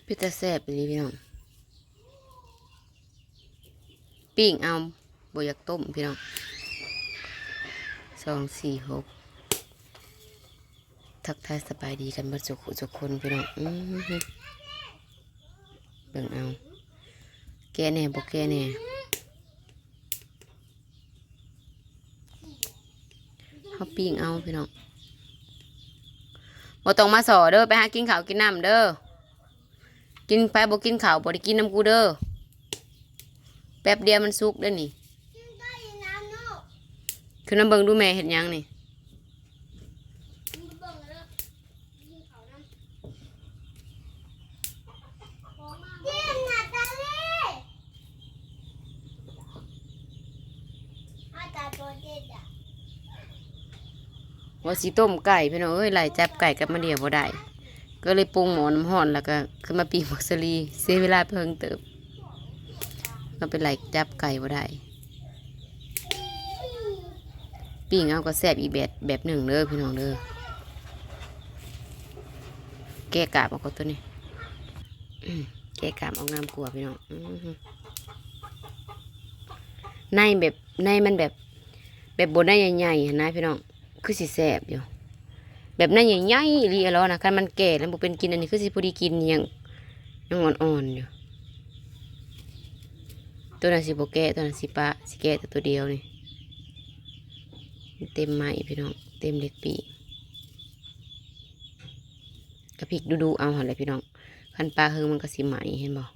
ເປັນຕາແຊບອີ່ຫຼີພີ່ນ້ອງ ປີ້ງເອົາ ບໍ່ຢາກຕົ້ມພີ່ນ້ອງ. ສອງ ສີ່ ຫົກ ທັກທາຍສະບາຍດີກັນເບິດສູ່ຜູ້ສູ່ຄົນພີ່ນ້ອງ. ອື ເບິ່ງເອົາ ແກະແດ່ບໍ່ແກະແດ່. ເຮົາປີ້ງເອົາພີ່ນ້ອງ ບໍ່ຕ້ອງມາສໍ້ເດີ ໄປຫາກິນເຂົ້າກິນນ້ຳເດີ. ກິນ ໃຜບໍ່ກິນເຂົ້າບໍ່ໄດ້ກິນນຳກູເດີ ແປັບດຽວມັນສຸກເດ້ນີ້. ຂຶ້ນມາເບິ່ງດູແມ່ເຮັດຫຍັງນີ້. ວ່າຊິຕົ້ມໄກ່ພີ່ນ້ອງເອີຍ ໄລ່ຈັບໄກ່ກັບມາດຽວບໍ່ໄດ້ ກໍເລີຍປົງໝໍ້ນ້ຳຮ້ອນ ແລ້ວກໍຂຶ້ນມາປີ້ງໝາກສາລີ ເສຍເວລາໄປເຖິງເຕີບ ກໍໄປໄລ່ຈັບໄກ່ບໍ່ໄດ້. ປີ້ງເອົາກໍແຊບອີກແບບ ແບບໜຶ່ງເດີພີ່ນ້ອງເດີ. ແກະກາບເອົາກ່ອນໂຕນີ້ ອືມ ແກະກາບເອົາງາມກວ່າພີ່ນ້ອງ. ອື ໃນແບບ ໃນມັນແບບ ແບບບໍ່ໃນໃຫຍ່ໆຫັ້ນນະພີ່ນ້ອງ ຄືຊິແຊບຢູ່ ແບບໃນໃຫຍ່ໆອີ່ຫຼີຫັ້ນລະນະ. ຄັນມັນແກ່ແລ້ວບໍ່ເປັນກິນ ອັນນີ້ຄືຊິພໍດີກິນ ຫຍັງ ຍັງອ່ອນໆຢູ່. ໂຕນັ້ນຊິບໍ່ແກະ ໂຕນັ້ນຊິປະ ຊິແກະແຕ່ໂຕດຽວນີ້. ເຕັມໄມ້ພີ່ນ້ອງ ເຕັມເຫຼັກປີ້ງ ກະພິກດຸໆເອົາຫັ້ນແຫຼະພີ່ນ້ອງ. ຄັນປະເຫິງມັນກໍຊິໄໝ້ ເຫັນບໍ່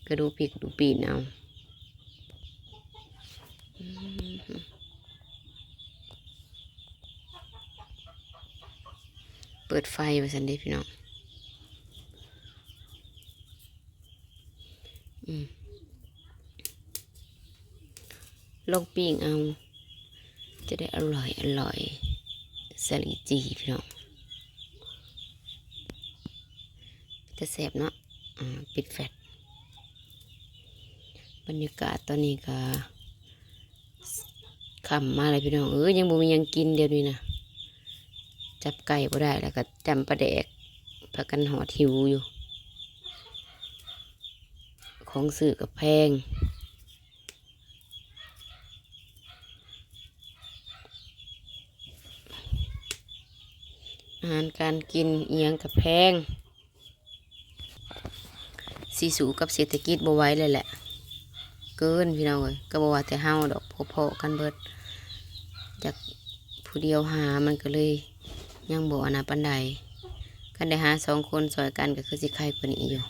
ກະດຸພິກດຸປີ້ງເອົາ. ອື ເປີດໄຟວ່າຊັ້ນເດ້ພີ່ນ້ອງ. ອືມ ລອງປີ້ງເອົາ ຈະໄດ້ອະລ່ອຍ ອະລ່ອຍ ສາລີຈີພີ່ນ້ອງ ເປັນຕາແຊບເນາະ. ອາ ປິດແຟດ ບັນຍາກາດຕອນນີ້ກະ ຄ່ຳມາແລ້ວພີ່ນ້ອງເອີຍ ຍັງບໍ່ມີຫຍັງກິນດຽວນີ້ນະ. ຈັບໄກ່ບໍ່ໄດ້ ແລ້ວກໍຈ້ຳປາແດກ ພາກັນຮອດຫິວຢູ່. ຂອງຊື້ກໍແພງ ອາຫານການກິນອີ່ຫຍັງກໍແພງ. ຊິສູ້ກັບເສດຖະກິດບໍ່ໄຫວເລີຍແຫຼະ ເກີນພີ່ນ້ອງເອີຍ. ກໍບໍ່ວ່າແຕ່ເຮົາດອກ ພໍໆກັນເບິດ ຈັກຜູ້ດຽວຫາ ມັນກໍເລີຍຍັງບໍ່ອັນນັ້ນປານໃດ. ຄັນໄດ້ຫາສອງຄົນຊ່ອຍກັນກໍຄືຊິໄຄກວ່ານີ້ຢູ່.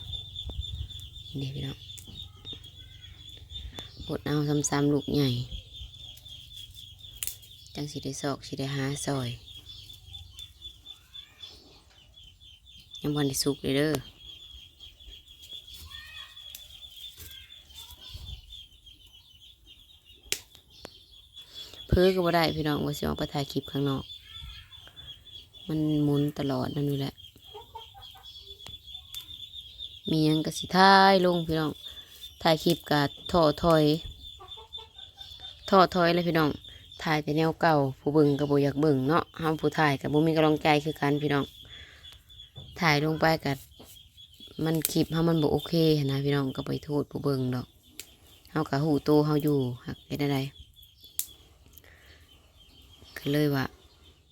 ນີ້ເດ້ພີ່ນ້ອງ ອົດເອົາ ຊ້ຳໆລູກໃຫຍ່ ຈັ່ງຊິໄດ້ຊອກ ຊິໄດ້ຫາຊ່ອຍ. ຍັງບໍ່ທັນໄດ້ສຸກເລີຍເດີ ເຜີກໍບໍ່ໄດ້ພີ່ນ້ອງ ວ່າຊິອອກໄປຖ່າຍຄລິບຂ້າງນອກ ມັນໝູນຕະຫຼອດນັ້ນນີ້ແຫຼະ. ມີຫຍັງກໍຊິຖ່າຍລົງພີ່ນ້ອງ ຖ່າຍຄລິບກໍທໍ້ຖອຍ ທໍ້ຖອຍແຫຼະພີ່ນ້ອງ ຖ່າຍແຕ່ແນວເກົ່າ ຜູ້ເບິ່ງກໍບໍ່ຢາກເບິ່ງເນາະ. ເຮົາຜູ້ຖ່າຍກໍບໍ່ມີກຳລັງໃຈຄືກັນພີ່ນ້ອງ ຖ່າຍລົງໄປກໍ ມັນ ຄລິບເຮົາມັນບໍ່ໂອເຄຫັ້ນນະພີ່ນ້ອງ ກໍບໍ່ໂທດຜູ້ເບິ່ງດອກ ເຮົາກໍຮູ້ໂຕເຮົາຢູ່ ຫາກເຮັດແນວໃດ ກໍເລີຍວ່າ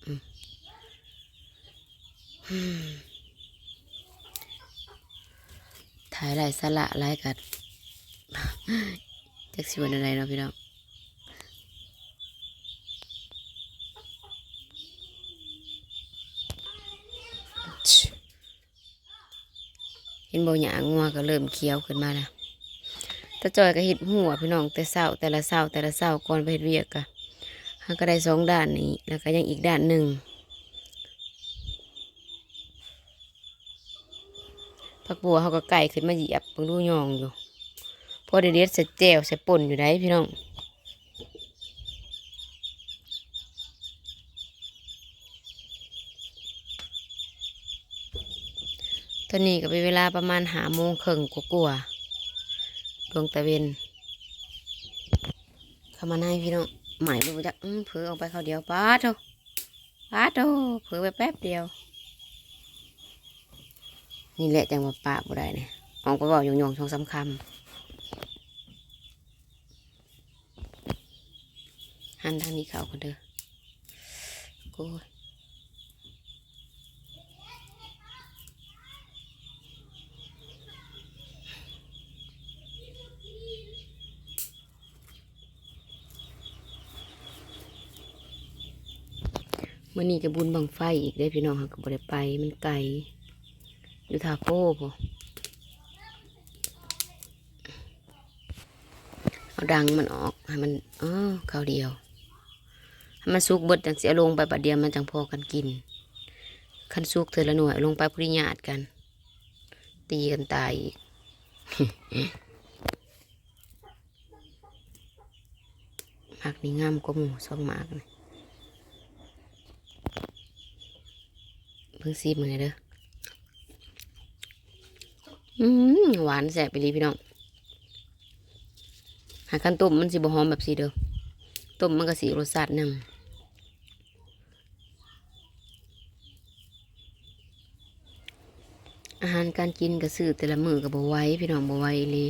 ອືມ ຖ່າຍໄຮ້ສາລະຫຼາຍກໍ ຈັກຊິວ່າແນວໃດເນາະພີ່ນ້ອງ. ເຫັນບໍ່ ຫຍ້າງົວກໍເລີ່ມຂຽວຂຶ້ນມາແລ້ວ. ຕາຈ້ອຍກໍເຮັດຮົ້ວພີ່ນ້ອງ ແຕ່ເຊົ້າ ແຕ່ລະເຊົ້າ ແຕ່ລະເຊົ້າ ກ່ອນໄປເຮັດວຽກກະ ຫາກໍໄດ້ສອງດ້ານນີ້ ແລ້ວກໍຍັງອີກດ້ານໜຶ່ງ. ຜັກບົວເຮົາກໍໃກ້ຂຶ້ນມາຢຽບ ເບິ່ງດູ ຍ່ອງຢູ່ ພໍໄດ້ເດັດໃສ່ແຈ່ວໃສ່ປົ່ນຢູ່ໃດ໋ພີ່ນ້ອງ. ຕອນນີ້ກໍເປັນເວລາປະມານຫ້າໂມງເຄິ່ງກວ່າໆ ດວງຕາເວັນເຂົ້າມາໃນພີ່ນ້ອງ. ໄໝ້ບໍ່ຈັກ ອື ເຜີອອກໄປຄາວດຽວ ປາດໂທ້ ປາດໂທ້ ເຜີໄປແປັບດຽວ. ນີ້ແຫຼະຈັ່ງວ່າປະບໍ່ໄດ້ນີ້ ອອກໄປເວົ້າຫຍອກໆສອງສາມຄຳ. ຫັນທາງນີ້ເຂົ້າກ່ອນເດີ. ໂອ້ຍ ມື້ນີ້ກະບຸນບັ້ງໄຟອີກເດ້ພີ່ນ້ອງ ເຮົາກະບໍ່ໄດ້ໄປ ມັນໄກ ຢູ່ທ່າໂພພຸ້ນ. ເອົາດັງມັນອອກໃຫ້ມັນ ເອີ ຄາວດຽວ ໃຫ້ມັນສຸກເບິດ ຈັ່ງຊິເອົາລົງໄປບາດດຽວ ມັນຈັ່ງພໍກັນກິນ. ຄັນສຸກເທື່ອລະໜ່ວຍ ເອົາລົງໄປພຸ້ນຍາດກັນ ຕີກັນຕາຍອີກ. ໝາກນີ້ງາມກວ່າໝູ່ສອງໝາກນີ້ ເບິ່ງຊີມເບິ່ງແດ່ເດີ. ອືມ ຫວານແຊບອີ່ຫຼີພີ່ນ້ອງ. ຫາກຄັນຕົ້ມມັນຊິບໍ່ຫອມແບບຊີ້ເດີ ຕົ້ມມັນກະຊິອີກລົດຊາດໜຶ່ງ. ອາຫານການກິນກະຊື້ແຕ່ລະມື້ກະບໍ່ໄຫວພີ່ນ້ອງ ບໍ່ໄຫວອີ່ຫຼີ.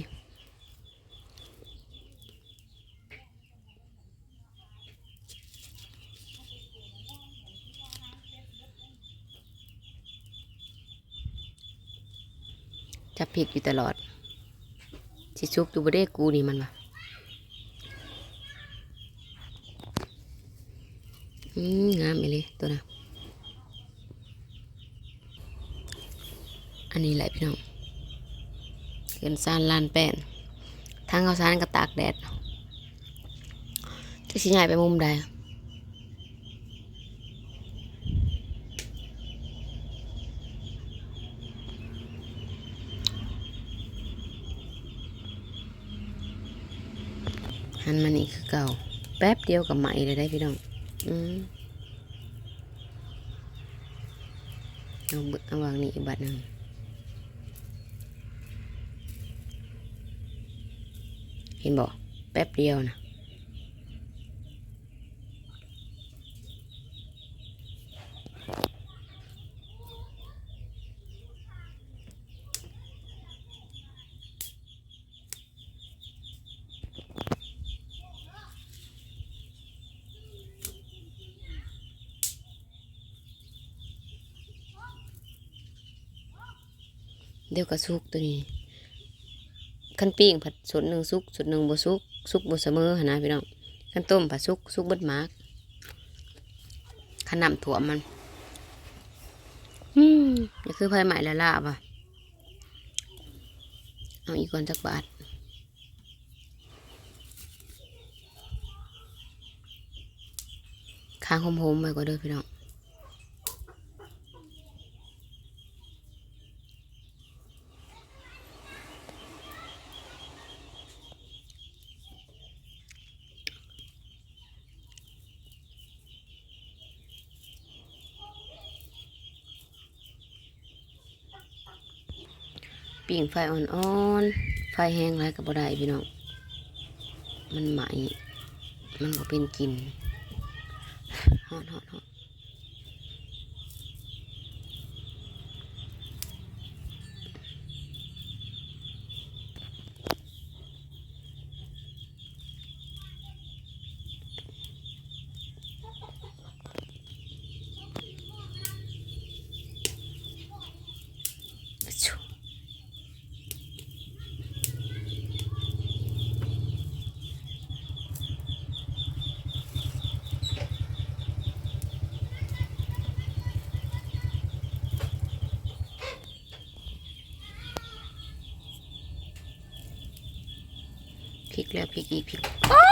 ຈັບພິກຢູ່ຕະຫຼອດ ຊິສຸກຢູ່ບໍ່ເດກູນີ້ ມັນວ່າ. ອືມ ງາມອີ່ຫຼີໂຕນະ. ອັນນີ້ແຫຼະພີ່ນ້ອງ ເຮືອນຊານລານແປ້ນ ຖັງເຂົ້າສານກະຕາກແດດ ຈັກຊິຍ້າຍໄປມຸມໃດ. ຫັນມານີ້ຄືເກົ່າ ແປັບດຽວກະໄໝ້ແລ້ວເດ້ພີ່ນ້ອງ. ອືມ ເອົາເບິ່ງ ເອົາວາງນີ້ອີກບາດໜຶ່ງ ເຫັນບໍ່ ແປັບດຽວນະ. ດຽວກະສຸກໂຕນີ້ ຄັນປີ້ງພັດສ່ວນໜຶ່ງສຸກສ່ວນໜຶ່ງບໍ່ສຸກ ສຸກບໍ່ສະເໝີຫັ້ນນະພີ່ນ້ອງ. ຄັນຕົ້ມພັດສຸກ ສຸກເບິດໝາກ ຄັນນ້ຳຖ້ວມມັນ. ອືມ ນີ້ຄືໄຟໄໝ້ລ້າໆ ວ່າ ເອົາອີກກ່ອນຈັກບາດ ຄ້າງໂຮມໆໄວ້ກ່ອນເດີພີ່ນ້ອງ. ປີ້ງໄຟອ່ອນໆ ໄຟແຮງຫຼາຍກະບໍ່ໄດ້ພີ່ນ້ອງ ມັນໄໝ້ ມັນບໍ່ເປັນກິນ. ຮ້ອນໆໆ. ພິກແລ້ວພິກອີກ ພິກ ໂອ້!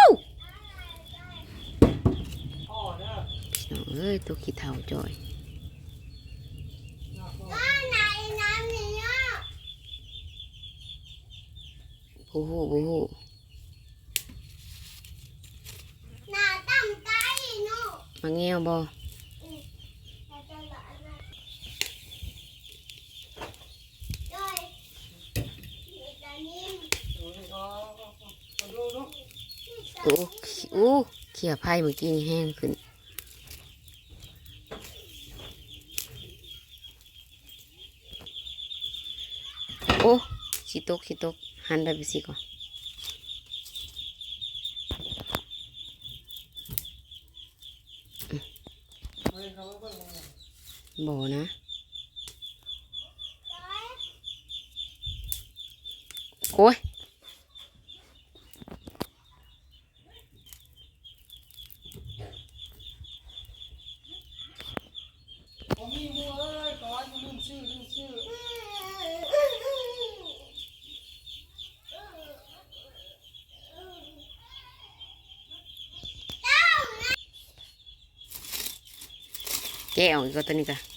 ພີ່ນ້ອງເອີຍ ໂຕຂີ້ເຖົ້າຈ່ອຍ. ບໍ່ຮູ້ ບໍ່ຮູ້. ໝາກແງວບໍ່? ໂອ້ ໂອ້ ເຂ້ຍໄຟມື້ກີ້ນີ້ແຮງຂຶ້ນ. ໂອ້ ຊິຕົກ ຊິຕົກ ຫັນໄປແບບຊີ້ກ່ອນ. ບໍ່ນະ. ໂອ້ຍ ບໍ່ມີໝູ່ເອີຍ ກອນ ລືມຊື່ ລືມຊື່. ແກະອອກອີກກ່ອນ ໂຕນີ້ກະ